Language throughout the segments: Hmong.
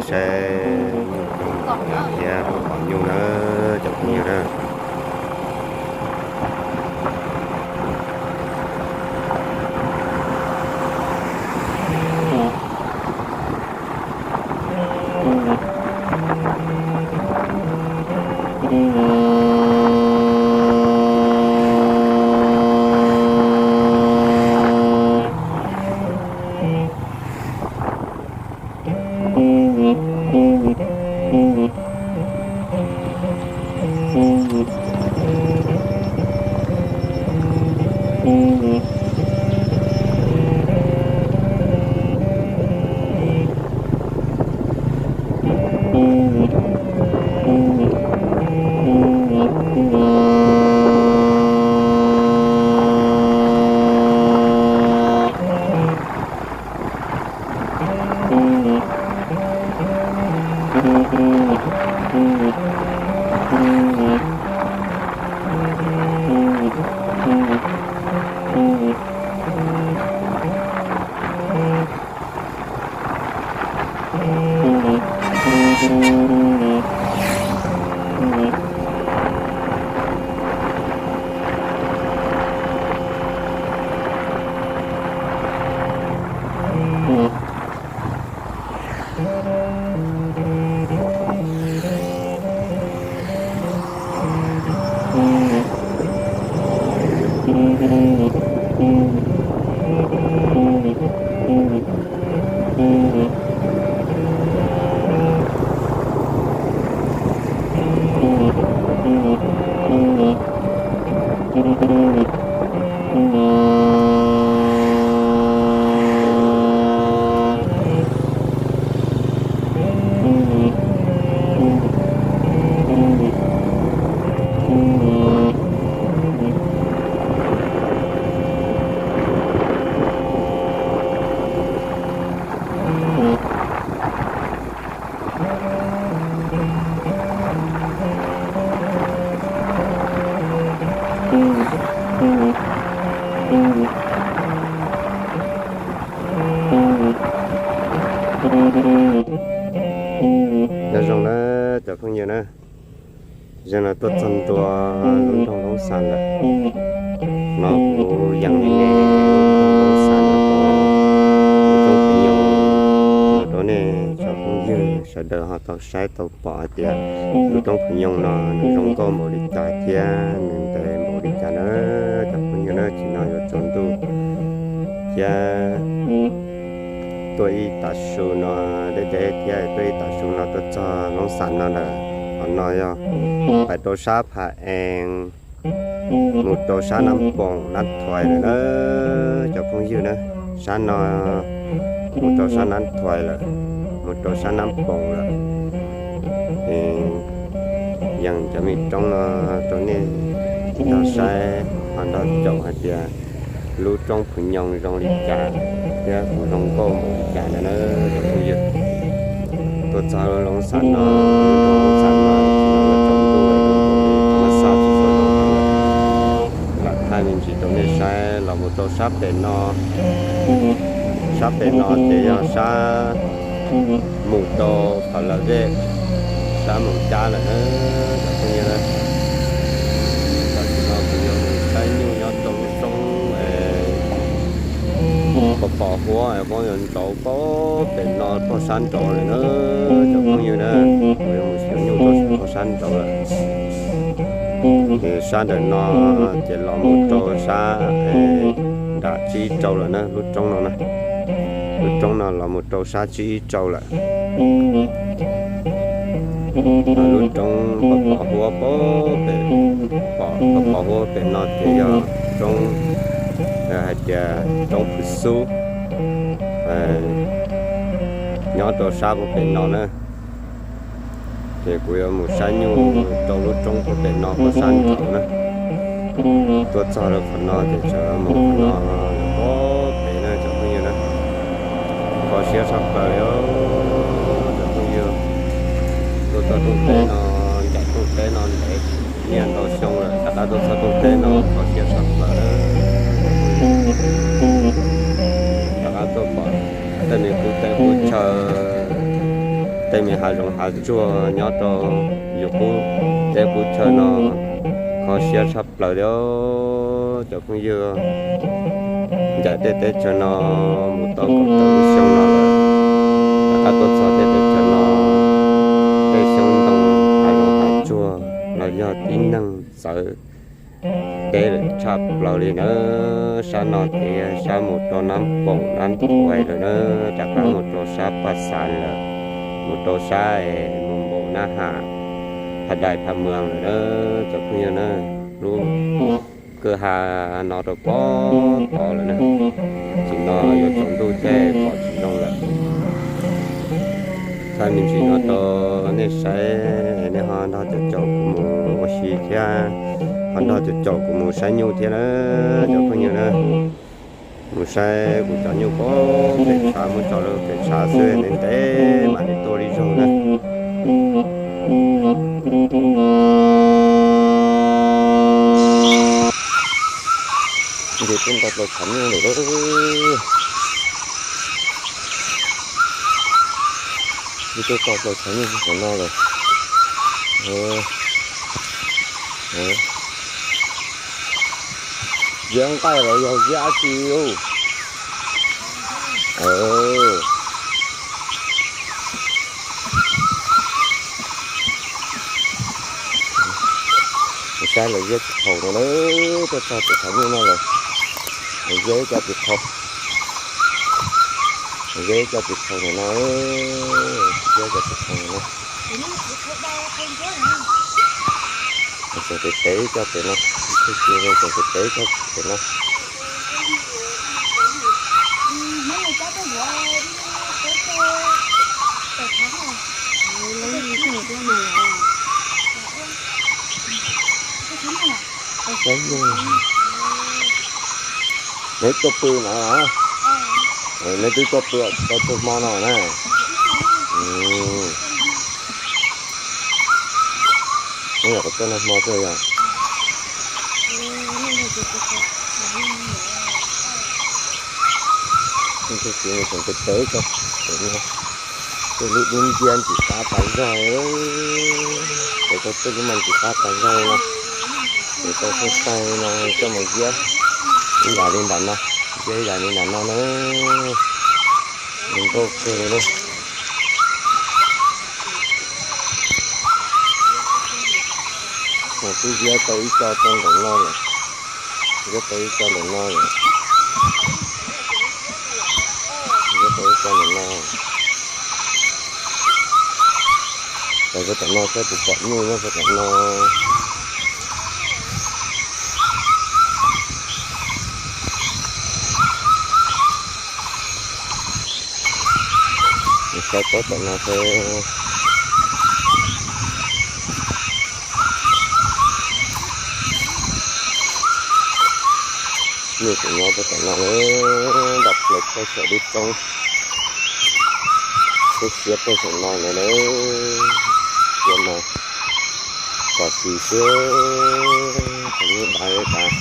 Saib nyuj roob thiab pom nyuj na cov phooj ywg na. Nyob zoo na cov phooj ywg na, zaum no tuaj txog ntua lub nroog Loob Xas lawm. No kuv yees li ne, lub nroog Loob Xas no, lub roob Phim Nyoog no rau nej cov phooj ywg sawv daws ho tau saib tau pom hais tias lub roob Phim Nyoog no nws zoo nkauj npaum li cas thiab nws ntev npaum li cas na cov phooj ywg na. Tsis no yuav tsaus ntuj thiab tuaj ib tav su no deb deb thiab tuaj ib tav su no tuaj txog Loob Xas no lawm. Qhov no yog pais rau sab Pha Ees mus rau sab Nab Poom Nab Thuais lawm na cov phooj ywg na. Sab no mus rau sab Nab Thuais lawm, mus rau sab Nab Poom lawm. Yees cov me roob no rau nej nrog saib ho nrog caum hais tias lub roob Phim Nyoog zoo li cas thiab kuv zoo nkauj npaum li cas ntawd na cov phooj ywg. Tuaj txog Loob Xas no, Loob Xas no tsis tau ntuj, tsis tau ntuj, lam thaij me ntsis rau nej saib los mus rau sab pem no. Sab pem no ces yog sab mus rau Fas Las Vej, sab Moos Cab lawm na cov phooj ywg na. Tam sim no kuv yuav mus saib nyuj nyob rau lub roob Pos Pos Huab, kuv yuav nrauv pem no pog sab nraud lawm na cov phooj ywg na. Kuv yuav mus xyuas nyuj rau pog sab nraud lawm. Ces sab ntawm no ces los mus rau sab nram tsib ib rau lawm na, lub roob no na. Lub roob no los mus rau sab tsib ib rau lawm. Lub roob Pos Pos Huab pem, Pos Pos Huab pem no ces yog roob, hais tias roob Phwv Xub, nyob rau sab pem no na. Ces kuv yuav mus saib nyuj rau lub roob pem no pog sab nraud na. Tuaj txog rau qhov no ces tseem mus qhov no, pog pem na cov phooj ywg na. Kho siab tshaj plaws li cov phooj ywg. Tuaj txog rooj teb no, ncaim rooj teb no ntev nyiaj ntau xyoo lawm, rov qab tuaj txog rooj teb no kho siab tshaj plaws. Rov qab tuaj pom tej me qub teb qub chaw, Tej me hav zoov hav tsuag nyob rau yus qub teb qub chaw no kho siab tshaj plaws li os cov phooj ywg. Ncaim tej teb chaws no mus tau kaum tawm lub xyoo no lawm, rov qab tuaj txog tej teb chaws no, tej xyoob ntoo hav zoov hav tsuag los yog tib neeg txawv teb lawm tshaj plaws li na. Sab no ces sab mus rau Nab Poom Nab Thuais lawm na, rov qab mus rau sab Paj Xav lawm, mus rau sab es mus npaum Nab Has, Pha Dais Pha Muas lawm na cov phooj ywg na. Lub kwj ha no rau pem tod lawm na, tam sim no yuav tsaus ntuj thiab pom tsis zoo lawm. Thaij me ntsis no rau nej saib, nej ho nrog caum caum kuv mus ua si thiab, ho nrog caum caum kuv mus saib nyuj thiab na cov phooj ywg na. Mus saib kuv cov nyuj pem pem tshav, muab tso rau pem tshav xwb ntev ntev mam li tuaj li zaug na. Nce tuaj nto plaws tshav nyuj lawm. Nce tuaj tau plaws tshav nyuj qhov no lawm. Ziab nqaij los yog ziab dab tsi? Saib lawv ziab tsis thaum no na, tuaj txog pem tshav nyuj no lawm. Lawv ziab ib co tsis thaum, lawv ziab ib co tsis thaum no, ziab ib co tsis thaum no. Tseem tev tev ib co pem no, tseem tev tev ib co pem no. Neb tuaj pw no los? Neb twb tuaj pw tau txhua hmo no na? Neb yog qhov tuaj noj hmo tuaj yog? Tseem tev tev ib co pem no. Tej lub dub nciab ntxim qab tas zog, ces tau tej lub mas ntxim qab tas zog li no. Ces tau xyoob taig no coj mus ziab ib yam li nram no, ziab ib yam li nram no na. Zoo nkauj kawg li na. Mas twb ziab tau ib co rau ntawm no lawm. Ziab tau ib co ntawm no lawm. Ziab tau ib co ntawm no. Los rau tom no saib puas pom nyuj nyob rau tom no. Saib puab tom no seb. Nyuj tseem nyob puab tom no, nram plaws puag saum lub roob, lub siab puag saum no ntag na. Cua mas kom tsis xwb, cov nyuj dav li tas.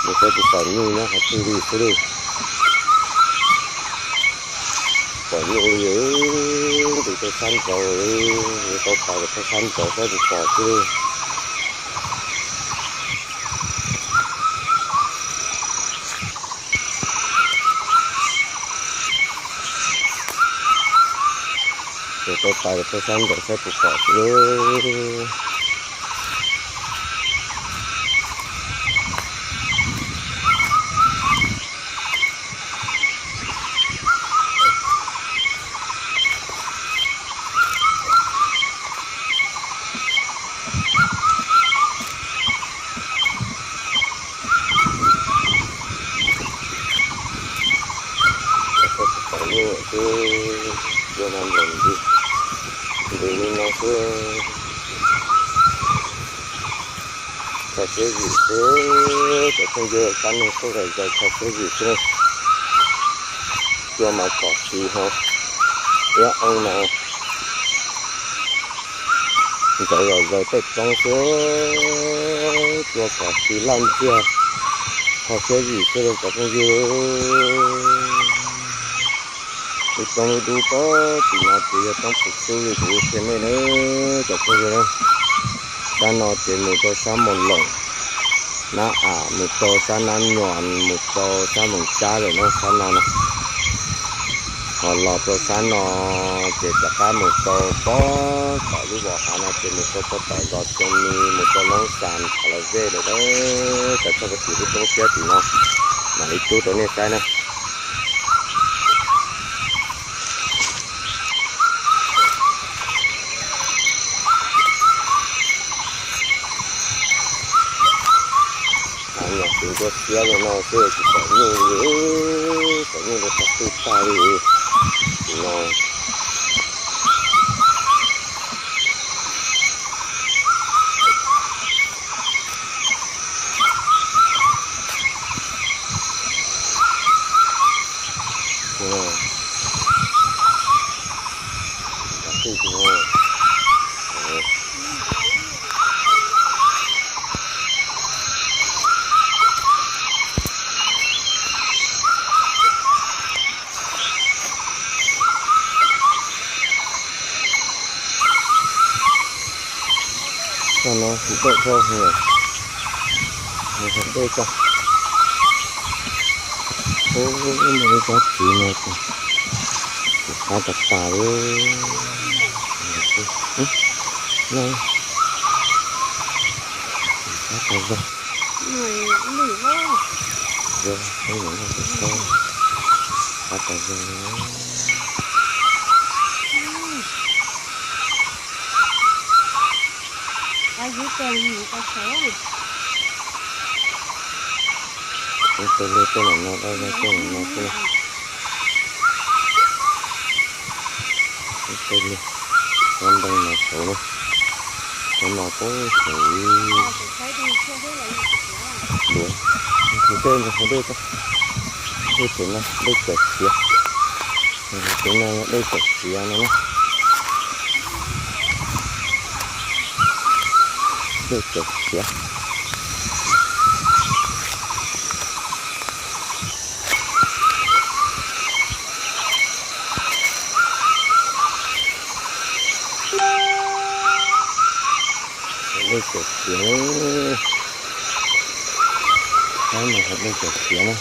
Nws saib puas pom nyuj nyob qhov twg li xwb li. Pom nyuj li, nqis rau sab nraud, yuav tau pais rau sab nraud saib puas pom xwb li. Yuav tau pais rau sab nraud saib puas pom xwb li. Pom nyuj xwb, cua mas nplaum nti, nti li no xwb. Kho siab zim xwb, cov phooj ywg, kab neeg tuaj zom zaws kho siab zim xwb. Cua mas kom tsis ho, iab oo mas ntxeev zom zaws tej roob xwb, cua kom tsis laj ntsiag, kho siab zim xwb cov phooj ywg. Lub roob lub dub pem tim no ces yog roob Phuv Xub li kuv qhia nej na, cov phooj ywg na. Sab no ces mus rau sab Moos Loos, Nab Am, mus rau sab Nab Nyos, mus rau sab Moos Tsab lawm na, sab no na. Ho los rau sab no ces rov qab mus rau pob tom lub vos hav no ces mus rau pob tom zos Xoo Mis, mus rau Noob Xas, Thav Las Vej lawm na. Cov txoj kev tim lub roob siab tim no mam li rub rau nej saib na. Hav nyom tus nruab siab li no xwb tsis pom nyuj li, pom nyuj li tag twj tag li no. Qhov no kuv tau dhau hauv, hauv dej tso. Ub, muaj ib tsob txiv no, kuv qab tas tas li. No, qab tas zog. Yog, qab tas zog. Ub, tej liaj tej no no, tej liaj tej no no xwb. Ub, tej liaj, cov ntoo no saud na, cov no poob saud. Duav, tus dej ntawd hauv dej, dej tus no dej cawm xiav. Tus no yog dej cawm xiav no na. Dej cawm xiav. Dej cawm xiav, sab no hauv dej cawm xiav na.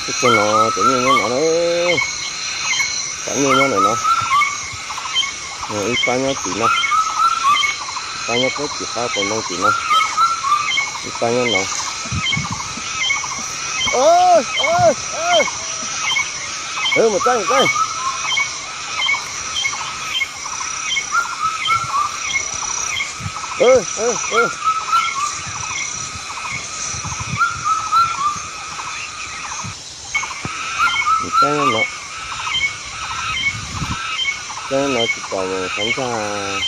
Ub, no cov nyuj nyob no na, cov nyuj nyob ntawm no. Ib pab nyob tim no, ib pab nyob puag tim qab pob ntoo tim no, ib pab nyob no. Mus txaij, mus txaij. Mus txaij no, txaij no tsis pom mus qhov ntsaj.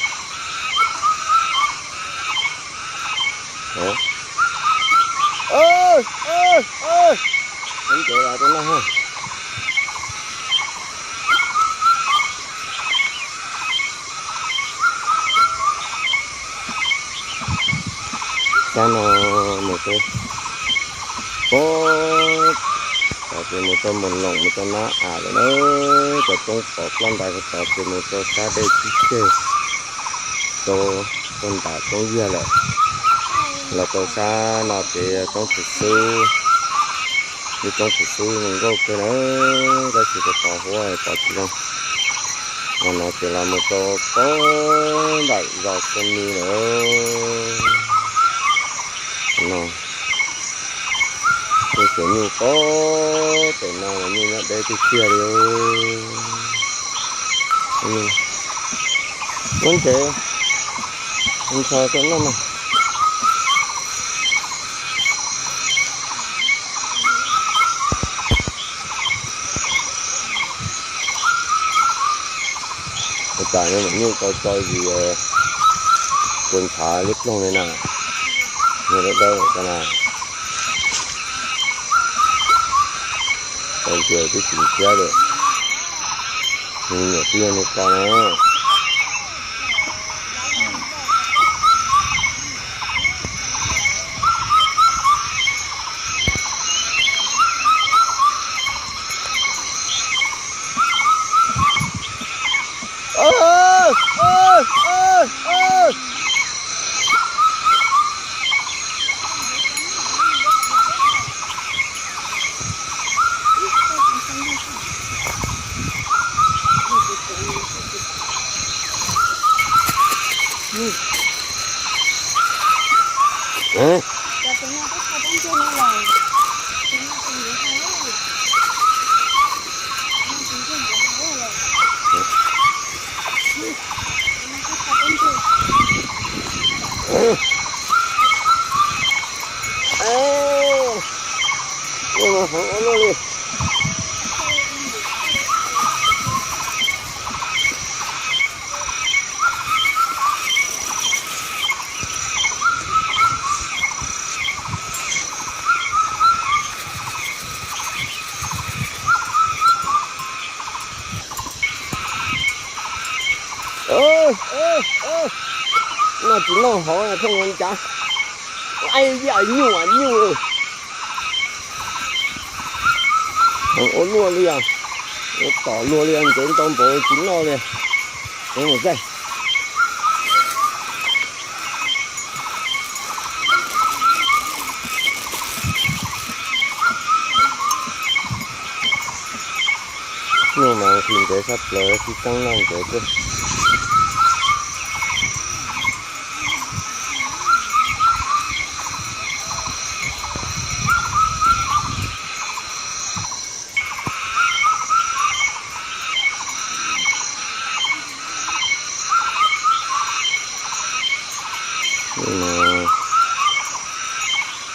Ov, ov, ov, ntev los rau no ha. Sab no mus rau Poob, tod ces mus rau Moos Loom mus rau Nab Am lawm na. Cov roob pov ploj ntais tod ces mus rau sab dej Tsib Ceg, rau puag nram roob Yiag lawm. Los rau sab no ces roob Phuv Xub, lub roob Phuv Xub zoo nkauj kawg na, tab sis tod tod huab pom tsis zoo. Los no ces los mus rau poob nram zos Xeeb Mis lawm no. Tej xyov nyuj poob pem no los nyuj nyob deb tiag tiag li. Muab ntsev, ntxhov rau noj mas. Ua cas nyuj tau tso zis kua ntshav liab ploog li na. Nyuj dawb dawb ko na. Tau ntsia twb tsis ntxhiab li. Nyuam twb yog niag ko na. Noj tsis noj hov thooj ncav, aib yam nyuj nyuj. Ua luaj li os, ua tom luag li os, ntxeev ntau npaum tsis noj li. Mus xwb. Nyuj mas khi ntev sab plaws tsis tseeb noj ntev xwb.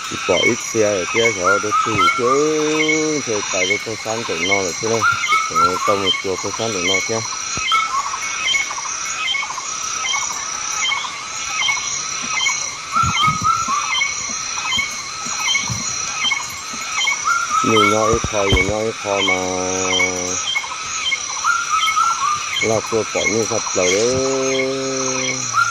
Tsis pom ib txhia lawm thiab, xyov dua twg thiab. Ntshe tais rau puag sab nraum no lawm thiab na. Tau mus tsuas puag sab nraum no thiab. Nyuj nyob ib qho, yus nyob ib qho mas laj tuaj pom nyuj sab plaws li.